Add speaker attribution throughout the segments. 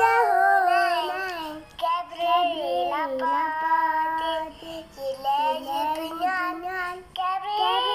Speaker 1: የሆነ ገብርኤል አባቴ ይለይብኛል፣ ገብርኤል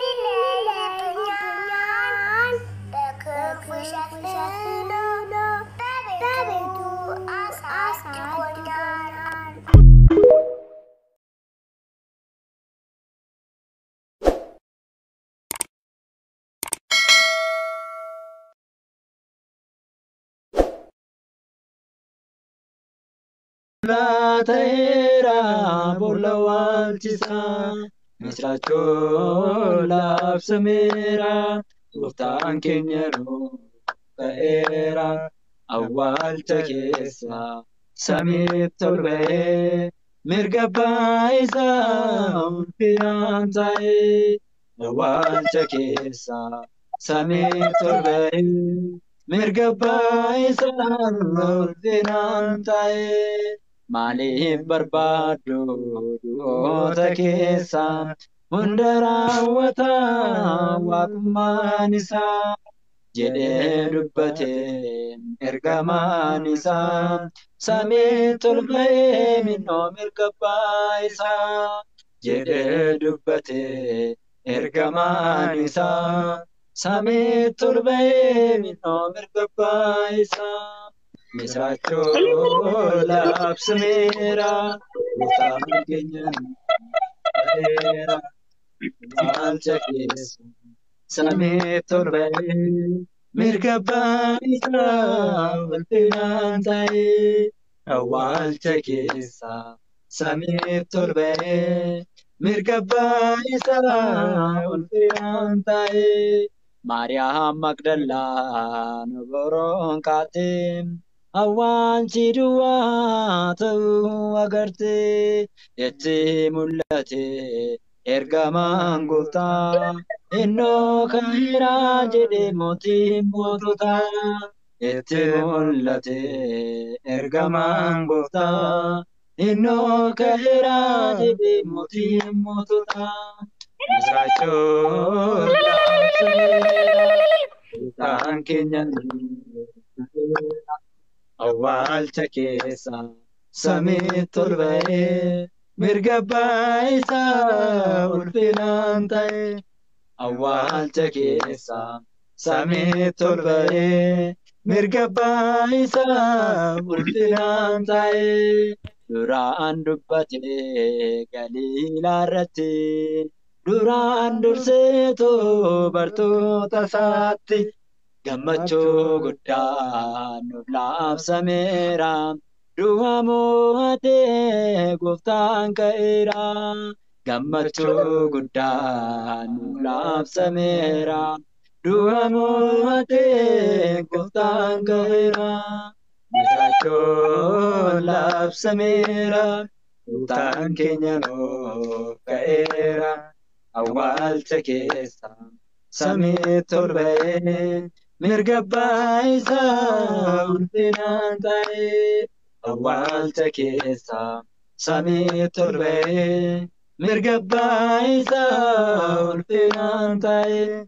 Speaker 1: ይለይብኛል፣ በክንፉ ሸፍኖ በቤቱ አሳድጎኛል።
Speaker 2: Ta'eera boolla waalchisaa misiraachoo labsameera gooftaan keenya ta'eera awwaalcha keessa samiitti ol ba'ee mirga abbaa isaa ulfinaan taa'ee awwaalcha keessa samiitti ol ba'ee mirga abbaa isaa ulfinaan taa'ee. Maaliif barbaaddu du'oota keessa hunda raawwataa waaqummaan isaa jedhee dubbate ergamaan isaa samiitti ol ba'ee minnoo mirga abbaa isaa jedhee dubbate ergamaan isaa samiitti ol ba'ee minnoo mirga abbaa isaa. Misiraachoo labsameera gooftaan keenya ta'eera awwaalcha keessa samiitti ol ba'ee mirga abbaa isaa ulfinaan taa'ee awwaalcha keessa samiitti ol ba'ee mirga abbaa isaa ulfinaan taa'ee. Maariyaam Magdalaan boroon kaatee awwaalchi duwwaa ta'uu agartee itti mul'ate ergamaan gooftaa innoo ka'eera jedhe mootiin moototaa itti mul'ate ergamaan gooftaa innoo ka'eera jedhe mootiin moototaa. Misiraachoo labsameera gooftaan keenya awwaalcha keessa samiitti ol ba'ee mirga abbaa isaa ulfinaan ta'e awwaalcha keessa samiitti ol ba'ee mirga abbaa isaa ulfinaan ta'e duraan dubbate Galiilaa irratti duraan durseetoo bartoota isaatti gammachuu guddaan nuuf labsameera. Du'a mo'atee gooftaan ka'eera. Gammachuu guddaan nuuf labsameera. Du'a mo'atee gooftaan ka'eera. Misiraachoo labsameera. Gooftaan keenya nuuf ka'eera. Awwaalcha keessa samiitti ol ba'ee mirga abbaa isaa ulfinaan taa'ee awwaalcha keessa samiitti ol ba'ee mirga abbaa isaa ulfinaan taa'ee.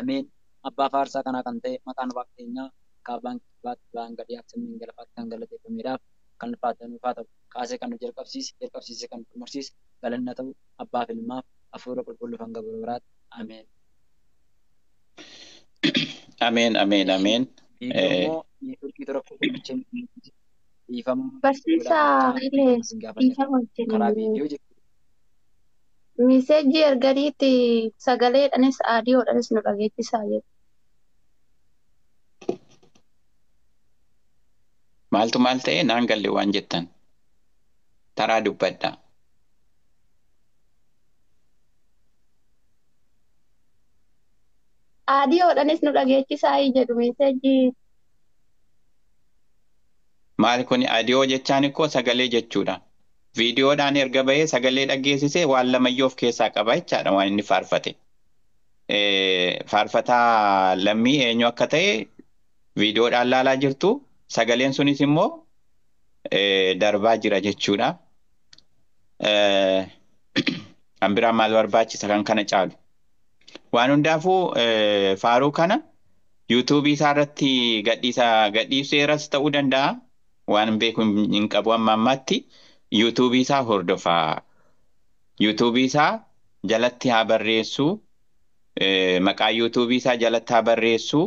Speaker 2: Ameen. Abbaa faarsaa kanaa kan ta'e maqaan waaqa keenyaa kaabaan kibbaatti ba'aan gadii samiin galafaatti kan galateeffameedhaaf kan ulfaatanuuf haa ta'u kaasee kan nu jalqabsiise jalqabsiise kan nu xumursiise galanna ta'u abbaaf ilmaaf hafuura qulqulluu hanga bara baraatti. Ameen.
Speaker 3: Ameen, ameen, ameen.
Speaker 2: Viidiyoo immoo neetworkii rakkoo guddicha dhiifama
Speaker 4: Barsiisaa Hayilee dhiifama
Speaker 2: karaa
Speaker 4: wajjin
Speaker 2: viidiyoo jechuudha.
Speaker 4: miseejii erganiitti sagaleedhanis aadiyoodhanis nu dhageessisaa jedhu.
Speaker 3: Maaltu maal ta'e naan galle waan jettan. Taraa dubbadha.
Speaker 4: Aadiyoodhanis nu dhageessisaa jedhu miseejii.
Speaker 3: Maali kun adiyoo jechaan ikkoo sagalee jechuudha. Viidiyoodhaan erga bahee sagalee dhageessisee waan lamayyoo of keessaa qaba jechaadha waan inni faarfate. Faarfataa lammii eenyu akka ta'e viidiyoodhaan laalaa jirtu sagaleen sunis immoo darbaa jira jechuudha. Kan biraa maal barbaachisa kan kana caalu. Waan hundaafuu faaruu kana Yuutuubii isaa irratti gadhiiseeras ta'uu danda'a. Waan beeku hin qabu amma ammaatti. Yuutuubii isaa hordofaa. Yuutuubii isaa jalatti haa barreessu. Maqaa yuutuubii isaa jalatti haa barreessu.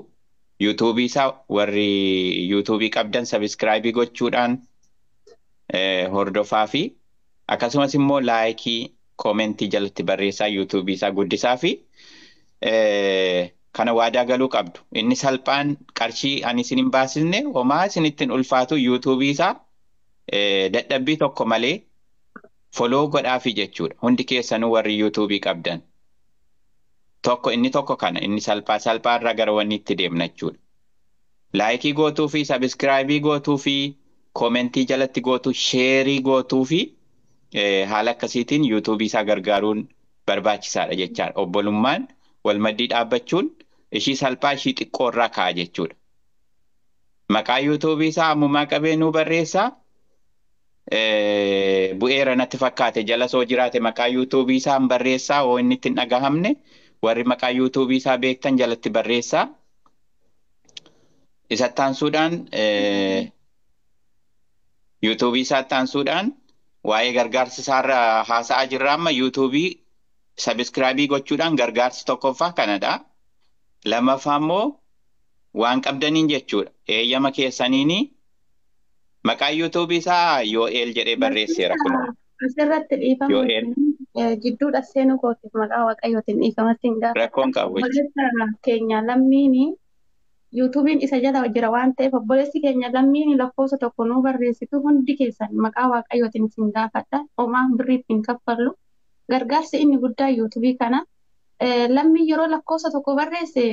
Speaker 3: Yuutuubii isaa warri yuutuubii qabdan sabiskiraayibii gochuudhaan hordofaa fi akkasumas immoo laayikii koomentii jalatti barreessaa yuutuubii isaa guddisaa fi kana waadaa galuu qabdu. Inni salphaan qarshii ani isin hin baasisne homaa isinittiin ulfaatu yuutuubii isaa dadhabbii tokko malee foloo godhaafi jechuudha. Hundi keessanuu warri yuutuubii qabdan. Tokko inni tokko kana inni salphaa salphaa irraa gara wanni itti deemna jechuudha. Laayikii gootuu fi sabiskiraayibii gootuu fi koomentii jalatti gootuu sheerii gootuu fi haala akkasiitiin yuutuubii isaa gargaaruun barbaachisaadha jechaadha. Obbolummaan wal maddii dhaabbachuun ishii salphaa ishii xiqqoo irraa ka'a jechuudha. Maqaa yuutuubii isaa ammumaa qabee nuu barreessaa. Bu'eera natti fakkaate jala soo jiraate maqaa yuutuubii isaa hin barreessaa hoo inni itti hin dhagahamne warri maqaa yuutuubii isaa beektan jalatti barreessaa. Isatti aansuudhaan yuutuubii isaatti aansuudhaan waa'ee gargaarsa isaarra haasa'aa jirra amma yuutuubii sabiskiraayibii gochuudhaan gargaarsi tokkoffaa kanadha. Lammaffaa immoo waan qabdaniin jechuudha. Eeyyama keessaniini maqaa yuutuubii isaa Yoo'eel jedhee barreesseera kun.
Speaker 4: Asirratti dhiifama jidduudha seenuu kootiif maqaa Waaqayyootiin dhiifamatti hin gaafadha.
Speaker 3: Rakkoon qabu.
Speaker 4: Obboleessa keenya lammiini yuutuubiin isa jala jira waan ta'eef obboleessi keenya lammiini lakkoofsa tokko nuu barreessitu hundi keessan maqaa Waaqayyootiin isin gaafadha. Homaa birrii ittiin kaffallu. Gargaarsi inni guddaa yuutuubii kana. Lammiin yeroo lakkoofsa tokko barreesse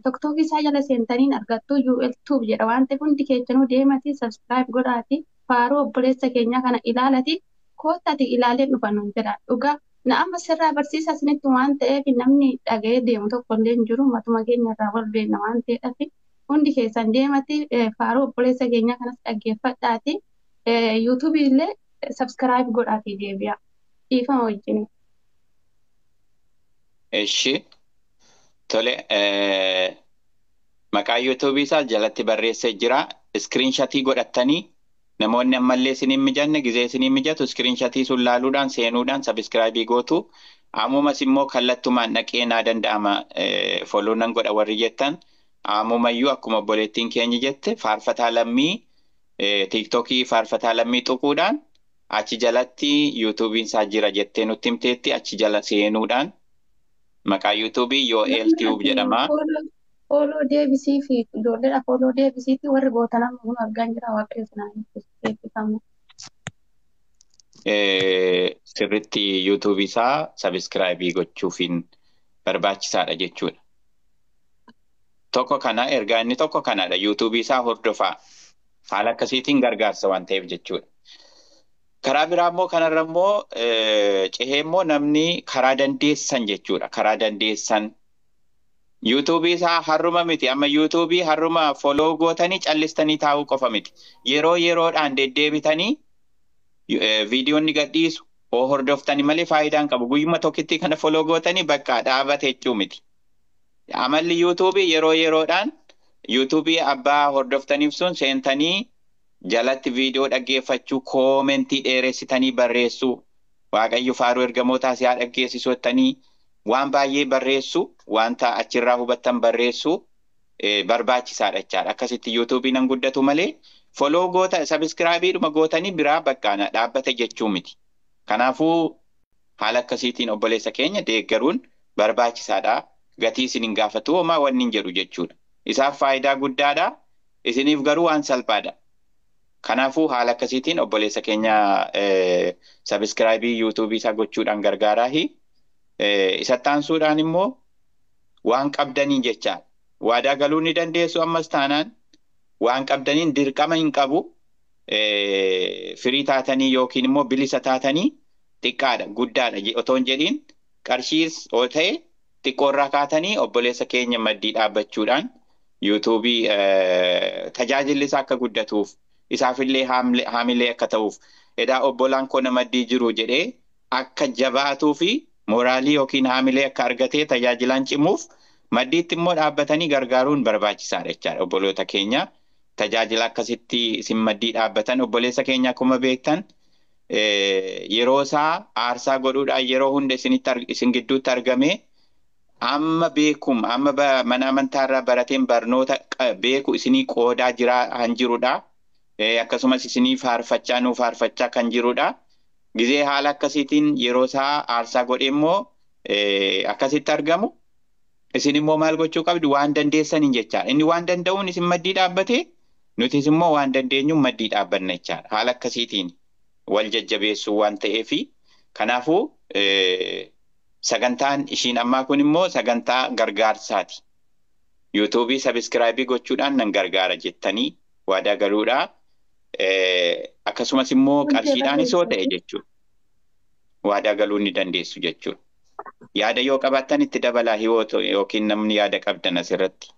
Speaker 4: tokkoon isaa jala seentaniin argattu UL2 jedha waan ta'eef hundi keessanuu deemati subscribe godhaati faaruu obboleessa keenyaa kana ilaalati koottati ilaaleen dhufa nuun jedha dhugaa na amma sirraa barsiisaa isinitti waan ta'eef namni dhaga'ee deemu tokko illee hin jiru matuma keenya irraa wal beekna waan ta'eedhaaf hundi keessan deemati faaruu obboleessa keenyaa kanas dhaggeeffadhaati yuutuubii illee subscribe godhaati deebi'a dhiifama wajjin.
Speaker 3: Eshi tole maqaa yuutuubii isaa jalatti barreessee jira. Iskiriinshatii godhattanii namoonni ammallee isin hin mijanne gizee isin hin mijatu iskiriinshatii sun laaluudhaan seenuudhaan sabiskiraayibii gootu. Ammumas immoo kallattumaan dhaqee naa danda'ama foloo nan godha warri jettan. Ammumayyuu akkuma obboleettiin keenya jette faarfataa lammii tiiktookii faarfataa lammii tuquudhaan achi jalatti yuutuubiin isaa jira jettee nutti himteetti achi jala seenuudhaan maqaa yuutuubii Yoo'eel Tiyuub jedhama.
Speaker 4: Fooloo deebisii fi ijoolleedha fooloo deebisiitti warri gootan amma kun argaa jira waaqayyo sanaan eebbifamu.
Speaker 3: Sirriitti yuutuubii isaa sabiskiraayibii gochuufiin barbaachisaadha jechuudha. Tokko kana ergaa inni tokko kanadha yuutuubii isaa hordofaa haala akkasiitiin gargaarsa waan ta'eef jechuudha. Karaa biraa immoo kanarra immoo cehee immoo namni karaa dandeessan jechuudha. Karaa dandeessan yuutuubii isaa harruma miti. Amma yuutuubii harruma foloo gootanii callistanii taa'uu qofa miti. Yeroo yeroodhaan deddeebitanii viidiyoon ni gadhiisu. Hoo hordoftanii malee faayidaan qabu. Guyyuma tokkitti kana foloo gootanii bakka dhaabate jechuu miti. Amalli yuutuubii yeroo yeroodhaan yuutuubii abbaa hordoftaniif sun seentanii jalatti viidiyoo dhaggeeffachuu, koomentii dheeressitanii barreessuu, Waaqayyo faaruu ergamootaa si haa dhaggeessisu jettanii waan baay'ee barreessuu, wanta achirraa hubattan barreessuu barbaachisaadha jechaadha. Akkasitti yuutuubii nan guddatu malee foloo goota sabiskiraayibiidhuma gootanii biraa bakka dhaabbate jechuu miti. Kanaafuu haala akkasiitiin obboleessa keenya deeggaruun barbaachisaadha. Gatii isin hin gaafatu homaa wanni hin jedhu jechuudha. Isaaf faayidaa guddaadha. Isiniif garuu waan salphaadha. Kanaafuu haala akkasiitiin obboleessa keenya sabiskiraayibii yuutuubii isaa gochuudhaan gargaaraahi. Isatti aansuudhaan immoo waan qabdaniin jechaadha. Waadaa galuu ni dandeessu ammas taanaan waan qabdaniin dirqama hin qabu. Firii taatanii yookiin immoo bilisa taatanii xiqqaadha guddaadha otoo hin jedhiin qarshiis yoo ta'e xiqqoorraa kaatanii obboleessa keenya maddii dhaabbachuudhaan yuutuubii tajaajilli isaa akka guddatuuf isaafillee haamilee akka ta'uuf edaa obbolaan koo na maddii jiru jedhee akka jabaatuu fi mooraalii yookiin haamilee akka argatee tajaajilaan cimuuf Maddiitti immoo dhaabbatanii gargaaruun barbaachisaadha jechaadha obboloota keenya. Tajaajila akkasitti isin maddii dhaabbatan obboleessa keenya akkuma beektan yeroo isaa aarsaa godhuudhaan yeroo hunda isin gidduutti argame amma beekum amma mana amantaarraa barateen barnoota beeku isinii qoodaa jiraa kan jirudha. Akkasumas isinii faarfachaa nuu faarfachaa kan jirudha. Gizee haala akkasiitiin yeroo isaa aarsaa godhe immoo akkasitti argamu. Isin immoo maal gochuu qabdu waan dandeessaniin jechaadha. Inni waan danda'uun isin maddii dhaabbate nutis immoo waan dandeenyuun maddii dhaabbanna jechaadha. Haala akkasiitiin wal jajjabeessuu waan ta'eefi kanaafuu sagantaan ishiin ammaa kun immoo sagantaa gargaarsaati. Yuutuubii sabiskiraayibii gochuudhaan nan gargaara jettanii waadaa galuudhaa. Akkasumas immoo qarshiidhaanis yoo ta'e jechuudha. Waadaa galuu ni dandeessu jechuudha. Yaada yoo qabaattan itti dabalaa hiwoo yookiin namni yaada qabdan asirratti.